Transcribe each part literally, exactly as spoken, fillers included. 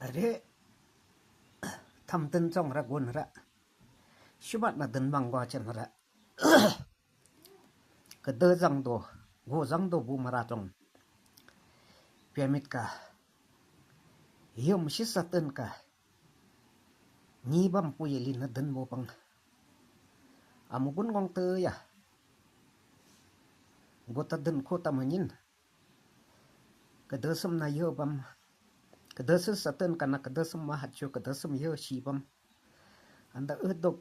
Are, tam dön chong ra gon ra. Shuba na dön bang gwa chen ra. Ka dö zang do, go zang do bu mara chong. Pyamit ka. Yom shi sa tön ka. Ni bam pu yeli na dön bo bang. Amu gun gong tö ya. Go ta dön ko ta manyin. Ka dö sum na yo bam. Ka dö sum sa tön ka na ka dö sum ma hat cho ka dö sum yo shi bam. Anda ö dok.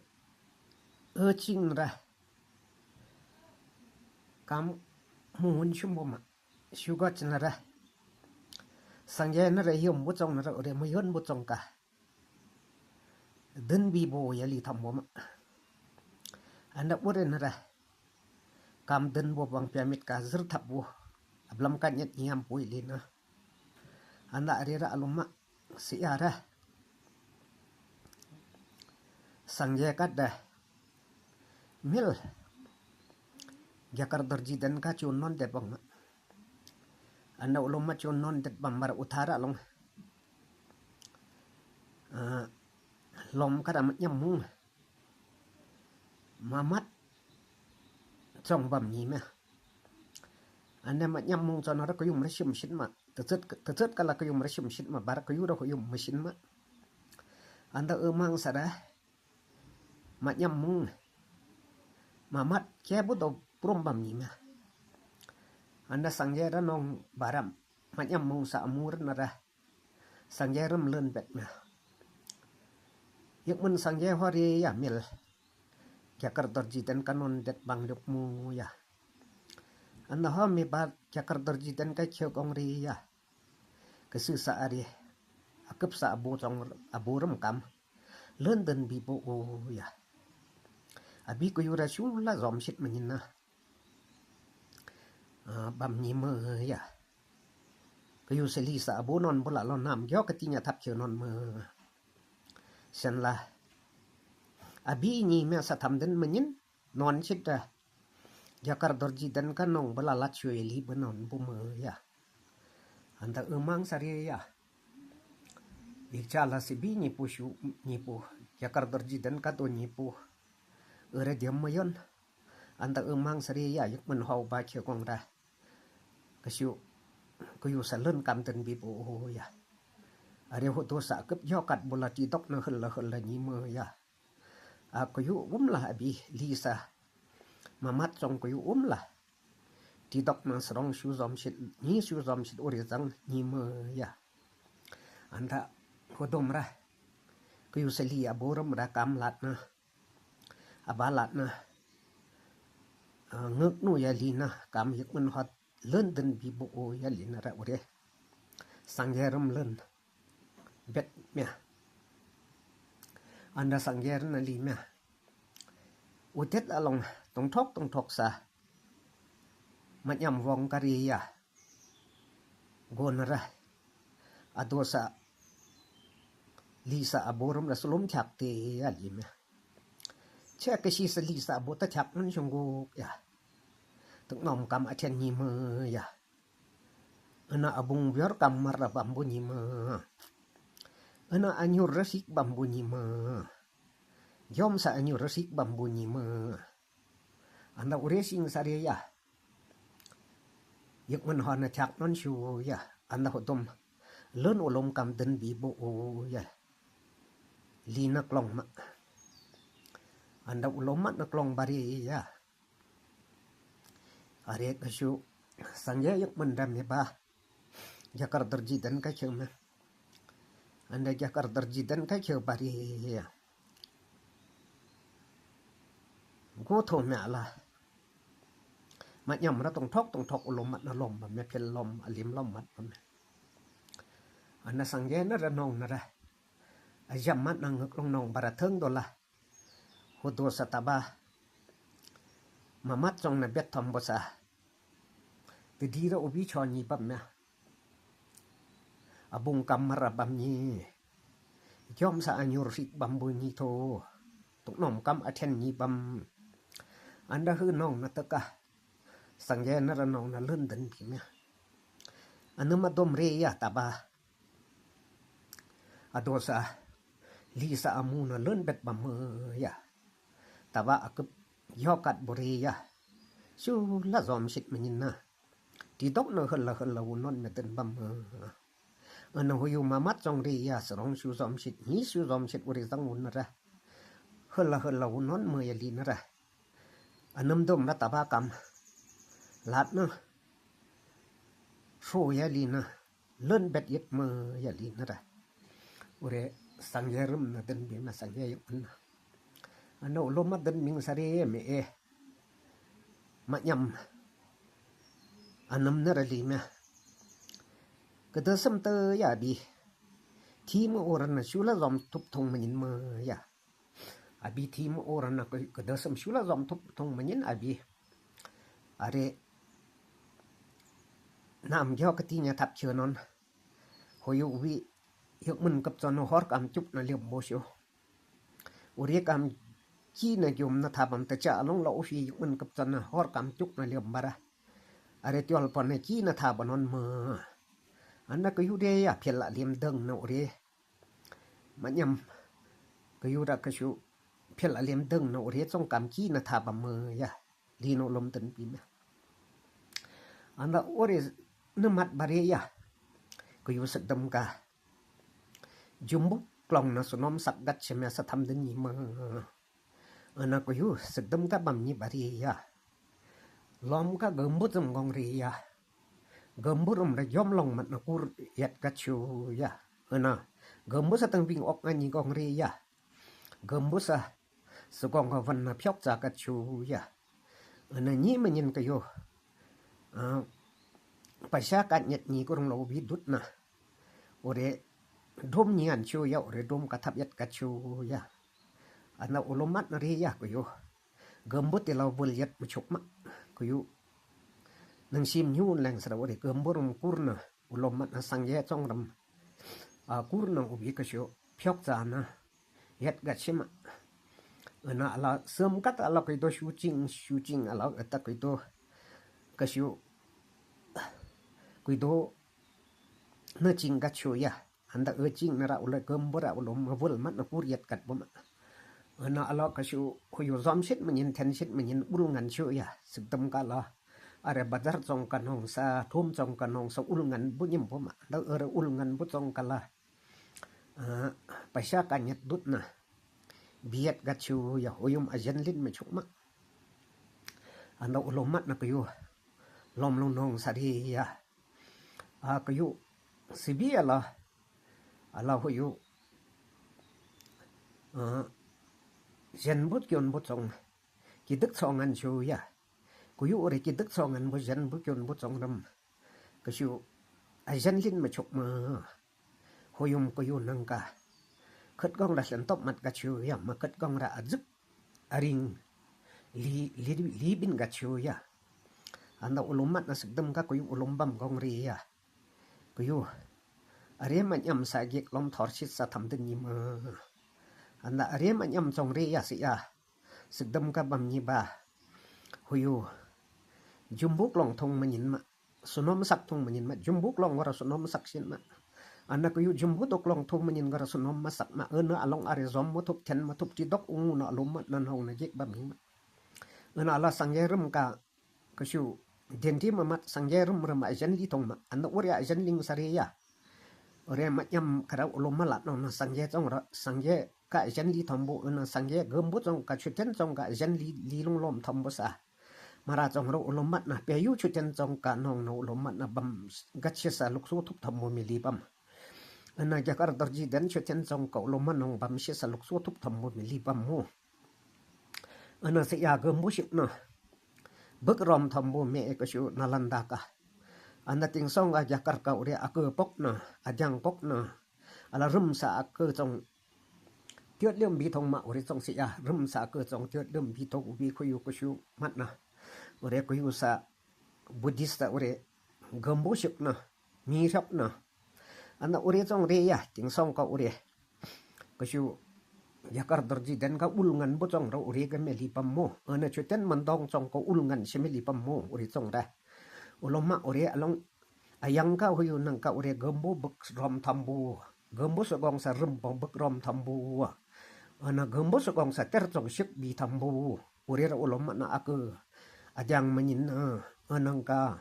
Ö ching ra. Kam muhun shum bo ma. Shuga chin ra. Sangye na ra yom bu chong na ra ure mu yon bu chong ka. Dön bi bo yeli tam bo ma. Anda ure na ra. Kam dön bo bang pyamit ka zir tap bo. Ablam ka nyet nyam pu yeli na. Anda are ra alum ma. Si ya ra. Sangye ka da. Mil. Gyakar dorji dön ka chun non det bang ma. Anda ulom ma chun non det bang mara utara long. Ah, lom ka ra ma nyam mung. Mamat. Chong bam ni ma. Anda ma nyam mung chon ra kuyum ra shim shit ma. Tazet, tazet ka la kuyum ra shim shit ma. Bara kuyu ra kuyum ma shin ma. Anda ö mang sa ra. Ma nyam mung. Mamat ke bu do prum bam ni ma. Anda sangye ra nong baram. Ma nyam mung sa amur na ra. Sangye rum lön bet ma. Yek mun sangye ho ri ya mil. Gyakar dorji dön ka non det bang luk mu ya. Anda ho mi ba gyakar dorji dön ka kyo gong ri ya. Ka su sa ari. Akup sa abu chong abu rum kam. Lön dön bi bo o ya. Abi kuyu ra shu la zom shit manyin na. Ah, bam ni ma ya. Kuyu se li sa abu non bu la lo nam gyo ka ti nya tap kyo non ma. Sen la. Abi ni ma sa tam dön manyin. Non shit da. Gyakar dorji dön ka nong bu la lat shu yeli bu non bu ma ya. Anda ö mang sa ri ya. Yek cha la si bi ni pu shu ni pu. Gyakar dorji dön ka do ni pu. Ure diam ma yon. Anda ö mang sa ri ya yek mun ho ba kyo gong ra. Ka shu kuyu sa lön kam dön bi bo o ya. Are ho do sa kup yo kat bu la ti dok na hel la hel la ni ma ya. A kuyu um la abi li sa. Mamat chong kuyu um la. Ti dok na srong shu zom shit ni shu zom shit uri zang ni ma ya. Anda ho dom ra. Kuyu sa li abu rum ra kam lat na. Aba lat na. Ah, ngek nu ya li na kam yek mun hot lön dön bi bo o ya li na ra ure. Sangye rum lön. Bet mia. Anda sangye na li mia. Utet along tong thok tong thok sa. Ma nyam wong ka ri ya. Gon ra. Ado sa. Li sa abu rum la sulum thiak te ya li mia. Che ke shi sa li sa abu ta thiak nun shung guk ya. Tuk nom kam a thian ni ma ya. Ana abung bior kam mar ra bam bu ni ma. Ana anyur ra sik bam bu ni ma. Yom sa anyur ra sik bam bu ni ma. Anda ure sing sa ri ya. Yek mun ho na thiak nun shu ya. Anda ho dom. Lön ulom kam dön bi bo o ya. Li na klong ma. Anda ulom ma na klong ba ri ya. Are ka shu. Sangye yek mun dam ya ba. Gyakar dorji dön ka kyo ma. Anda gyakar dorji dön ka kyo ba ri ya. Go tho mia la. Ma nyam ra tong thok tong thok ulom mat na lom ba mia phel lom alim lom mat ba mia. Anda sangye na ra nong na ra. A jam mat na ngek long nong ba ra thöng do la. Ho do sa ta ba. Mamat chong na bet thom bo sa. Te di ra ubi chon ni bam mia. Abung kam mar ra bam ni. Yom sa anyur sik bam bu ni tho. Tuk nom kam a thian ni bam. Anda hu nong na ta ka. Sangye na ra nong na lön dön bi mia. Anu ma dom re ya ta ba. Adosa, lisa amuna lönbet bamma ya. Taba aküp yokat buri ya. Sula zomshit manyinna. Tidok na hülla hülla unon meten bamma. Ana huyu mamat zongri ya, sarong shu zomshit, ni shu zomshit uri zang unara. Hülla hülla unon ma ya linara. Anam dom ra taba kam. Latna. Shu ya lina. Lönbet yet ma ya linara. Ure sangye rüm na den bima sangye yuk na. Ana uloma den ming sare me e. Manyam. Anam nara lima. Kedesem te ya bi. Tima orana sula zomtup thong manyin ma ya. Abi tima orana ke-, kedesem sula zomtup thong manyin abi. Are nam gyo ketinya tap chenon. Hoyu wi yuk men kep zona hor kam chup na liam bosyo. Uri kam ki na gyom na tabam techa along la ufi yuk men kep zona hor kam chup na liam bara. Are tiol pone ki na tabanon ma. Ana ke yu de ya pela liam deng na uri. Manyam, ke yu ra ke shu, pela liam deng na uri zong kam ki na tabam ma ya. Lino lom ten bima. Ana uri namat bari ya. Ke yu sedem ka. Jumbu klong na sunom sak gat shemya sa tham den ni ma. Ana kuyu sedem ka bam ni bari ya. Lom ka gembut zem gong ri ya. Gembut rum re jom long mat na kur yat gat shu ya. Ana gembut sa tang bing ok nga ni gong ri ya. Gembut sa segong ka van na pyok za gat shu ya. Ana ni manyin kayu. Ah, pasha ka nyet ni kurung lo bi dut na. Ore dum nyan shu ya, ore dum ka thap yat gat shu ya. Ana ulumat na ri ya kuyu. Gembut ila bul yat machuk ma kuyu. Nang sim nyun leng sara ore gembut rum kur na. Ulumat na sangye chong ram. Ah, kur na ubi ka shu. Pyok za na. Yat gat shima. Ana ala sem kat ala kuido shu ching, shu ching ala eta kuido. Ka shu. Kuido. Na ching gat shu ya. Anda e ching nara ula gembut ra ula mabul mat na kur yat gat buma. Ana ala ka shu huyu zom shit manyin, ten shit manyin, ul ngan shu ya. Segdem ka la. Are bazar zong ka nong sa, thum zong ka nong sa, ul ngan bu nyim buma. Da are ul ngan bu zong ka la. Ah, pasha ka nyet dut na. Bi yat gat shu ya, huyum ajen lin machuk ma. Anda ulumat na kuyu. Lom lung nong sari ya. Ah, kuyu. Sibi ala. Ala huyu. Ah, jen but kyun but zong. Kidik zong ngan shu ya. Kuyu ore kidik zong ngan bu jen bu kyun bu zong ram. Ka shu. Ajen lin machuk ma. Huyum kuyu nang ka. Kat gong ra shen top mat ka shu ya ma kat gong ra azik. Aring. Li, li, li bin ka shu ya. Anda ulumat na segdem ka kuyu ulum bam gong ri ya. Kuyu. Are manyam sa gik lom thor shit sa tham den ni ma. Anda are manyam zong ri ya si ya. Segdem ka bam ni ba. Huyu. Jumbu klong thong manyin ma. Sunom sak thong manyin ma. Jumbu klong gora sunom sak shin ma. Ana kuyu jumbu do klong thong manyin gora sunom masak ma. Ana along are zom matup ten matup ti dok ungu na ulumat na nong na gik bam ni ma. Ana ala sangye rum ka. Ka shu. Denti mamat sangye rum rum ajen li thong ma. Ana uri ajen ling sari ya. Ore manyam kara uluma la nong na sangye zong ra, sangye ka jen li thombu, ena sangye gembut zong ka chuten zong ka jen li, li lung lom thombu sa. Mara zong ra ulumat na, peyu chuten zong ka nong na ulumat na bam gat shi sa luksu thup thombu mi li bam. Ena jakar dorji den chuten zong ka ulumat nong bam shi sa luksu thup thombu mi li bam mu. Ana se ya gembu shik na. Bek rom thombu me e ka shu Nalanda ka. Ana ting song a jakar ka uri ake pok na, ajang pok na. Ala rum sa ake zong. Tiot lem bi thong ma uri zong se ya, rum sa ake zong tiot lem bi thong ubi kuyu ka shu mat na. Uri kuyu sa Buddhist ta uri gembu shik na, mi shok na. Ana uri zong ri ya, ting song ka uri. Ka shu, jakar dorji den ka ul ngan bu zong ra uri ka me li bam mu. Ana chuten mandong zong ka ul ngan shi me li bam mu, uri zong ra. Uluma uri along, ayang ka huyu nang ka uri gembu bek rom thombu. Gumbu sugong sa rum pong buk rom tambu. Ana gumbu sugong sa ter zong shik bi tambu. Ure ra ulom matna aku. Ajang manyin na. Anang ka.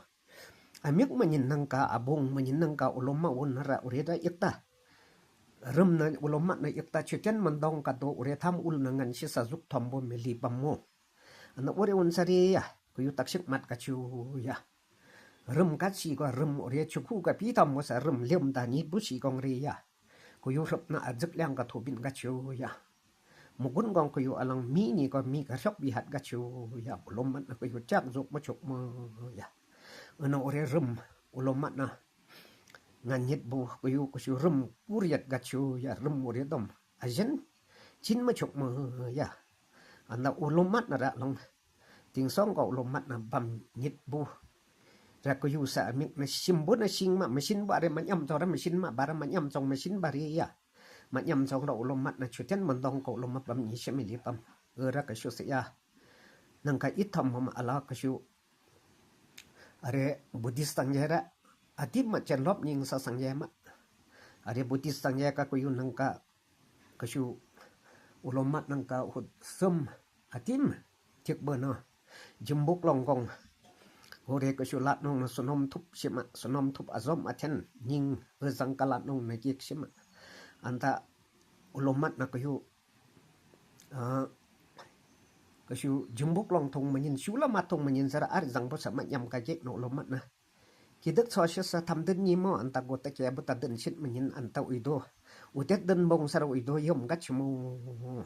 Amik manyin nang ka, abung manyin nang ka, ulom ma wun ra ure ra ikta. Rum na ulom matna ikta, chuten mandong ka do ure tam ul na ngan shisa zuk tambu meli pamu. Ana ure un sari ya, kuyu takshik mat ka chu ya. Rum ka chi ko rum ure chuku ka pi tambu sa rum lem da ni bu si gong ri ya. Kuyu rup na azik liang ka thubin ka chu ya. Mugun gong kuyu alang mi ni ko mi ka shok bi hat ka chu ya. Ulom matna kuyu chak zuk ma chuk ma ya. Ana ure rum ulom matna. Ngan nyit bu kuyu kuyu rum uriat ka chu ya rum uriat dom. Ajen chin ma chuk ma ya. Ana ulom matna ra long. Ting song ko ulom matna bam nyit bu. Ra kuyu sa amik na shim bu na shing ma, mashin ba re manyam zong ra mashin ma, ba ra manyam zong mashin ba re ya. Manyam zong ra ulom matna chuten mandong ko ulom ma bam nyi shemili bam. Ra kuyu sa ya. Nang ka itam ma ala kuyu. Are Buddhist tang ye ra. Atim ma chen lop nying sa sang ye ma. Are Buddhist tang ye ka kuyu nang ka Kuyu ulom mat nang ka hut sum atim tik bena. Jimbuk long gong. Hure kuyu lat nong na sunom tup shima, sunom tup azom aten nying ezang ka lat nong na jik shima. Anta ulom mat na kuyu, ah, kuyu jimbuk long tong manyin, shula mat tong manyin sara ar zang bosa manyam ka jik na ulom mat na. Kidik so shisa tam den nyi mo anta gota ke buta den shit manyin anta uido. Udet den bong sara uido yom gach mo.